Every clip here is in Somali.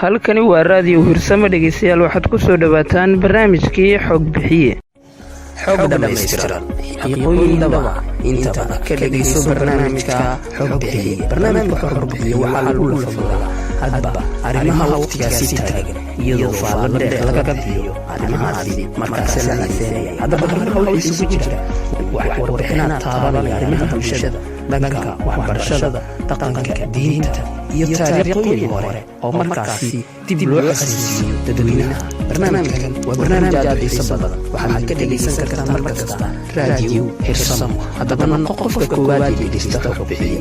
Halkani waa Raadiyo Hirsamo. Dhegeystayaal, waxaad ku soo dhowaataan barnaamijkii Xog Bixiye. Xog dhammaystiran, xaqiiqooyin dhaba intaba ka dhegayso barnaamijka Xog Bixiye. Barnaamijka Xog Bixiye waxaa lagu lafaguraa hadba arrimaha waqtigaasi taagan, iyadoo faallo dheer laga bixiyo arrimahaasi markaasi la xiiseynaya. Haddaba arrimaha waxaa isugu jira warbixinaad taabanaya arrimaha bulshada, dhanka waxbarashada, dhaqanka, diinta iyo taariikhooyin hore oo markaasi dib loo xasuusiyo dadweynaha. Barnaamijkan waa barnaamij aad u xiiso badan. Waxaad ka dhegaysan kartaa mar kasta Raadiyo Hirsamo. Haddaba noqo qofka koowaad ee dhegeysta Xog Bixiye.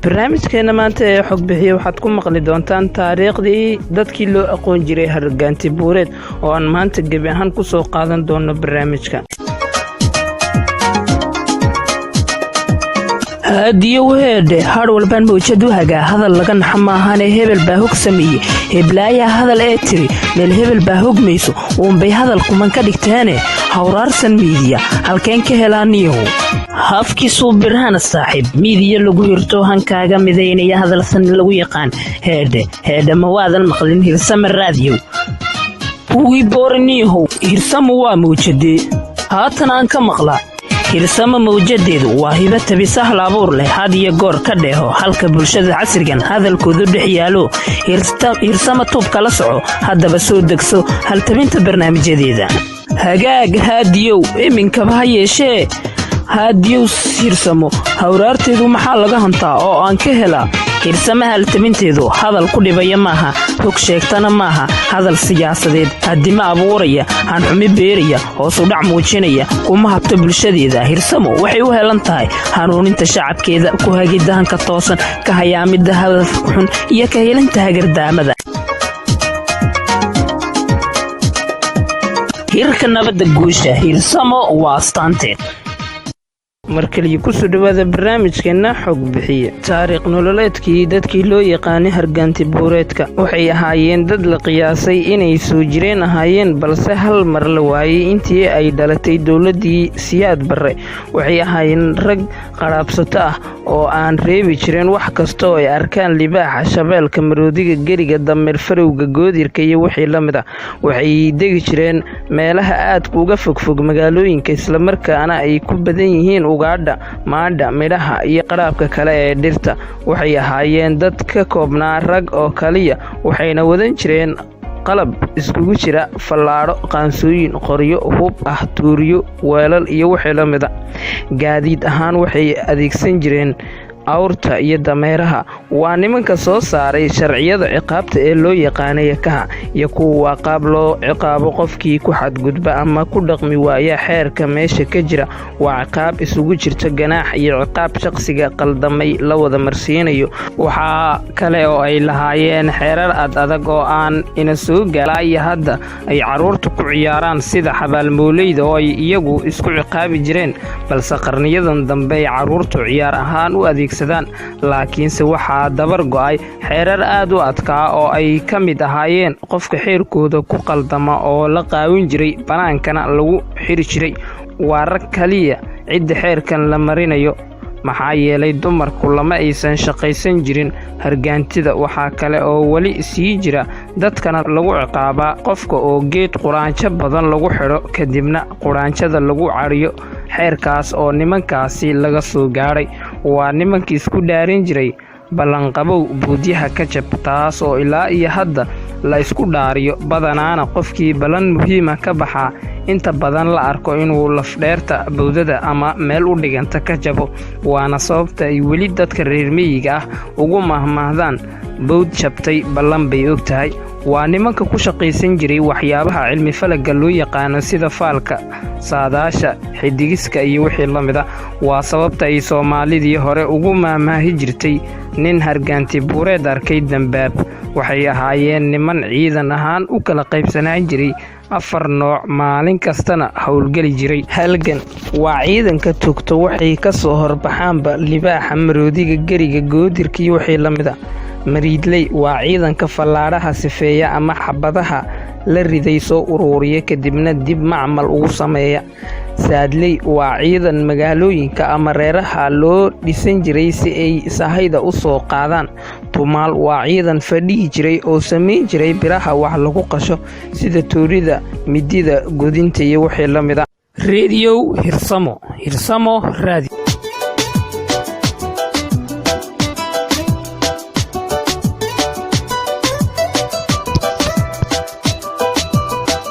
Barnaamijkeena maanta ee Xog Bixiye waxaad ku maqli doontaan taariikhdii dadkii loo aqoon jiray hargaanti buureed, oo aan maanta gebi ahaan ku soo qaadan doono barnaamijka. Haadiyo weheedhe, har walbaan mawjad u hagaa, hadal laga naxa maahane. Hebel baa hog sameeye, heblaayaa hadal ee tiri, meel hebel baa hogmayso, uunbay hadal kuman ka dhigteene. Hawraarsan miidiya halkeen ka helaa niyahu? Hafkiisuu birhana saaxiib, miidiya lagu hirto, hankaaga midaynaya, hadalsan lagu yaqaan. Heedhe heedhe, ma waadan maqlin Hirsama Raadiyow? Kuwii booraniyahow, Hirsama waa mawjadee? Haatan aan ka maqlaa. Hirsama mawjadeedu waa hibo tabisa hal abuur leh, had iyo goor ka dheeho halka bulshada casrigan hadalkoodu dhex yaalo. Hirsama tuub kala soco. Haddaba soo degso haltabinta barnaamijyadeeda. Hagaag haadiyow, iminkaba ha yeeshee, haadiyow, Hirsamo hawraarteedu maxaa laga hantaa oo aan ka helaa? Hirsama haltabinteedu hadal ku dhibaya maaha, hog sheegtana maaha, hadal siyaasadeed haddima abuuraya, hanxumi beeraya, hoos u dhac muujinaya kuma habto bulshadeeda. Hirsamo waxay u helan tahay hanuuninta shacabkeeda, ku hagidda hanka toosan, ka hayaamidda hadalka xun iyo ka helinta hagardaamada. Hirka nabadda, guusha Hirsamo waa astaanteed. Mar kaliya kusoo dhowaada barnaamijkeenna Xog Bixiye. Taariikh nololeedkii dadkii loo yaqaanay hargaanti buureedka waxay ahaayeen dad la qiyaasay inay soo jireen ahaayeen, balse hal mar la waayey intii ay dhalatay dowladdii Siyaad Barre. Waxay ahaayeen rag qadhaabsato ah oo aan reebi jirin wax kasta oo ay arkaan: libaaxa, shabeelka, maroodiga, geriga, dameer farowga, goodirka iyo wixii la mid ah. Waxay degi jireen meelaha aadka uga fogfog magaalooyinka, islamarkaana ay ku badan yihiin ugaadha, maadha, midhaha iyo qadhaabka kale ee dhirta. Waxay ahaayeen dad ka koobnaa rag oo kaliya, waxayna wadan jireen qalab iskugu jira fallaadho, qaansooyin, qoryo hub ah, tuuriyo, weelal iyo wixii la mida. Gaadiid ahaan waxay adeegsan jireen awrta iyo dameeraha. Waa nimanka soo saaray sharciyada ciqaabta ee loo yaqaana yakaha iyo kuwa waa qaab loo ciqaabo qofkii ku xadgudba ama ku dhaqmi waaya xeerka meesha ka jira. Waa ciqaab isugu jirta ganaax iyo ciqaab shaqsiga qaldamay la wada marsiinayo. Waxaa kale oo ay lahaayeen xeerar ad adag oo aan ina soo gaala iyo hadda ay carruurta ku ciyaaraan, sida xabaalmooleyda oo ay iyagu isku ciqaabi jireen, balse qarniyadan dambe ay carruurtu ciyaar ahaan u adeegsadaan. Laakiinse waxaa dabar go'ay xeerar aad u adkaa oo ay ka mid ahaayeen qofka xeerkooda ku qaldama oo la qaawin jiray, bannaankana lagu xiri jiray. Waa rag kaliya cidda xeerkan la marinayo, maxaa yeelay dumarku lama aysan shaqaysan jirin hargaantida. Waxaa kale oo weli sii jira, dadkana lagu ciqaabaa, qofka oo geed quraanjo badan lagu xidho, kadibna quraanjada lagu cariyo. Xeerkaas oo nimankaasi laga soo gaadhay waa nimankii isku dhaarin jiray ballanqabow buudyaha ka jab, taas oo ilaa iyo hadda la isku dhaariyo. Badanaana qofkii ballan muhiima ka baxaa inta badan la arko inuu lafdheerta bowdada ama meel u dhiganta ka jabo, waana sababta ay weli dadka reer miyiga ah ugu mahmaahdaan: "Bowd jabtay ballan bay og tahay." Waa nimanka ku shaqaysan jiray waxyaabaha cilmi falagga loo yaqaano, sida faalka, saadaasha, xidigiska iyo wixii la mida. Waa sababta ay Soomaalidii hore ugu maahmaahi jirtay: "Nin hargaanti buureed arkay dambaab." Waxay ahaayeen niman ciidan ahaan u kala qaybsanaan jiray afar nooc, maalin kastana howlgeli jiray. Halgan waa ciidanka togto waxay ka soo horbaxaanba: libaaxa, maroodiga, geriga, goodirka iyo wixii la mida. Mariidley waa ciidanka fallaadhaha sifeeya ama xabadaha la riday soo uruuriya, kadibna dib macmal ugu sameeya. Saadley waa ciidan magaalooyinka ama reeraha loo dhisan jiray si ay sahayda u soo qaadaan. Tumaal waa ciidan fadhihi jiray oo samayn jiray biraha wax lagu qasho, sida toorida, midida, godinta iyo wixii la mida. Rediyow Hirsamo, Hirsamo Raadi.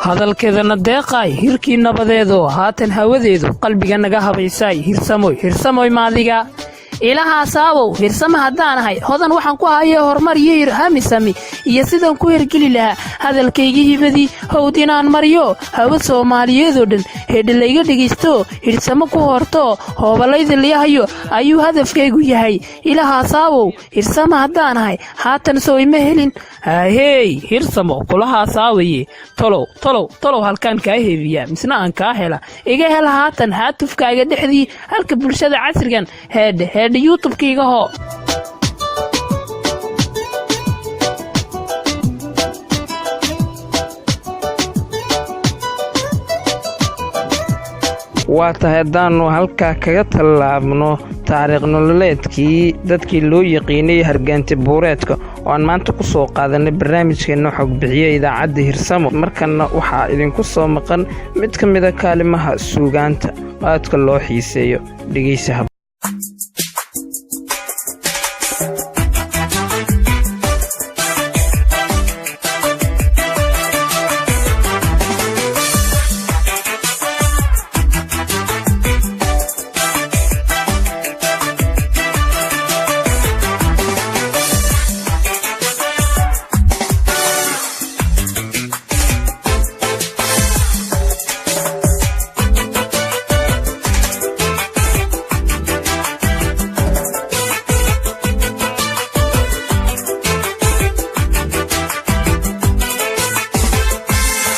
Hadalkeedana deeqaay, hirkii nabadeedoo haatan hawadeedu qalbiga naga habaysaay, Hirsamoy, Hirsamoy, maadiga Ilahaasabow. Hirsama haddaan ahay, hodan waxaan ku hayay horumar iyo hamisami iyo sidaan ku hergeli lahaa hadalkayga hibadii howd inaan mariyo hawa Soomaaliyeedoo dhan hedha layga dhegaysto, Hirsamo ku horto hoobalayda liyahayo ayuu hadafkaygu yahay. Ilahaasabow, Hirsama haddaan ahay, haatan soo ima helin. Haahey, Hirsamo kulahaasawaye. Tolow, tolow, tolow, halkaan kaa heebiyaa misna aan kaa hela? Iga hel haatan haatufkaaga dhexdii halka bulshada casrigan, heedhe heedhe, youtubkaiga hoo. Waa tahay, haddaannu halkaa kaga tallaabno taariikh nololeedkii dadkii loo yaqiinay hargaanti buureedka oo aan maanta ku soo qaadanay barnaamijkeenna xogbixiye idaacadda Hirsamo, markanna waxaa idinku soo maqan mid ka mida kaalimaha suugaanta aadka loo xiiseeyo. Dhegeysa.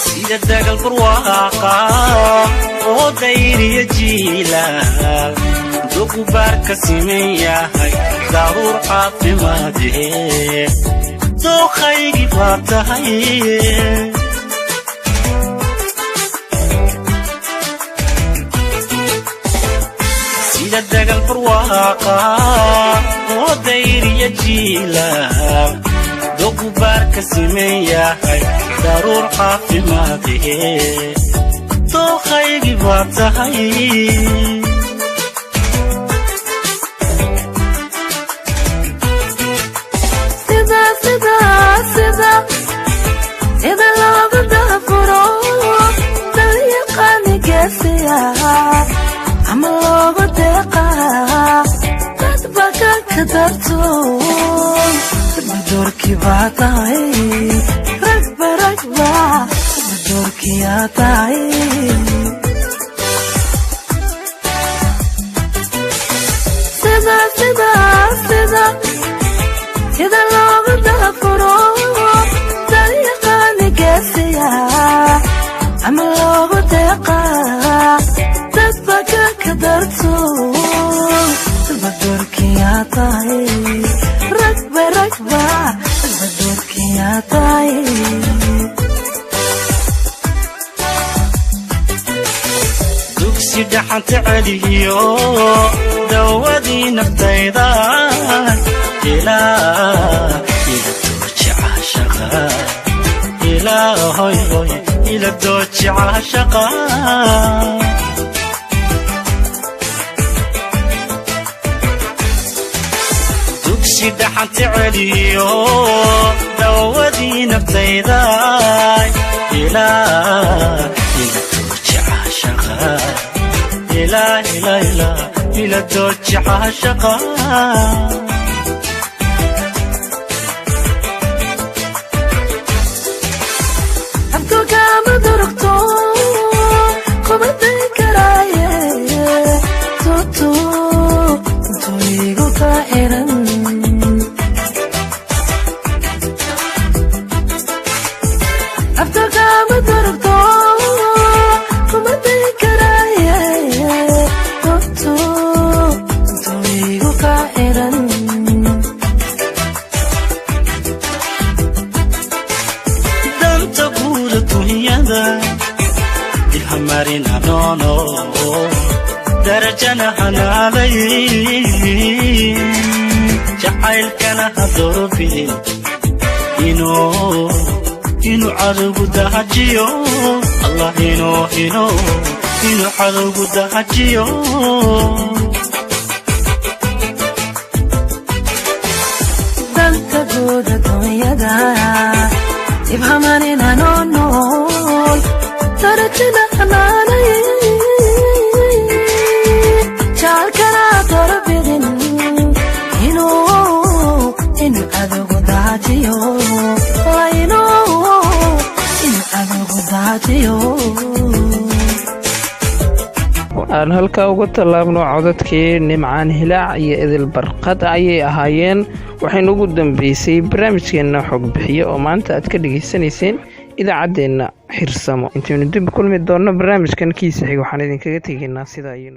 Sida dagal barwaaqa oo dayriya jiilaal, dugubaar ka siman yahay, daruur caafimaadee, dooqaygii baa tahay. Sida dagal barwaaqa oo dayriya jiilaal, dogubaar ka siman yahay, daruur caafimaadee, dooqaygii baa tahay. Sida loogu daafuro dalyaqaani geesiya ama loogu deeqaa dadba kanka darto, doorkii baa tahay. Ragba, ragba, doorkiyaa tahay. Sida sida sida sida loogu daafuro dalyaqaani geesiya ama loogu deeqaa dadba kanka darto, doorkiyaa tahay. Ragba, ragba, doorkiyaa tahay. Dugsi dhaxanta celiyo, dawadii naftayda, ilaa ila dooji caashaqa, ilaa hoy hoy, ila dooji caashaqa. Dugsi dhaxanta celiyo, dawadii naftayda, ilaa ila dooji caashaqa, ilaa ila ila ila dooji caashaqa. Kaa xiran. Afta kama durugto, kuma dayi karaaye. Runtu igu kaa xiran. Danta guud dunyada ilhamarina noono, darajana hanaalay, jacaylkana ha doorbidin inuu cadowgu dahajiyo. Allah inuu cadowgu dahajiyo. Danta guud adduunyada ibhamanina nonool, darajana hanaanay, jacalkana doorbidin inuu cadowgu daajiyo. Inuu cadowgu daajiyo. Aan halkaa uga tallaabno codadkii Nimcaan Hilaac iyo Idil Barqad ayay ahaayeen. Waxaynu ugu dambeysay barnaamijkeenna Xog Bixiye oo maanta aad ka dhegaysanayseen idaacaddeenna Xirsamo. Intaynu dib kulmi doonno barnaamijkan kiisa xig, waxaan idinkaga tegaynaa sidaa iyo nabad.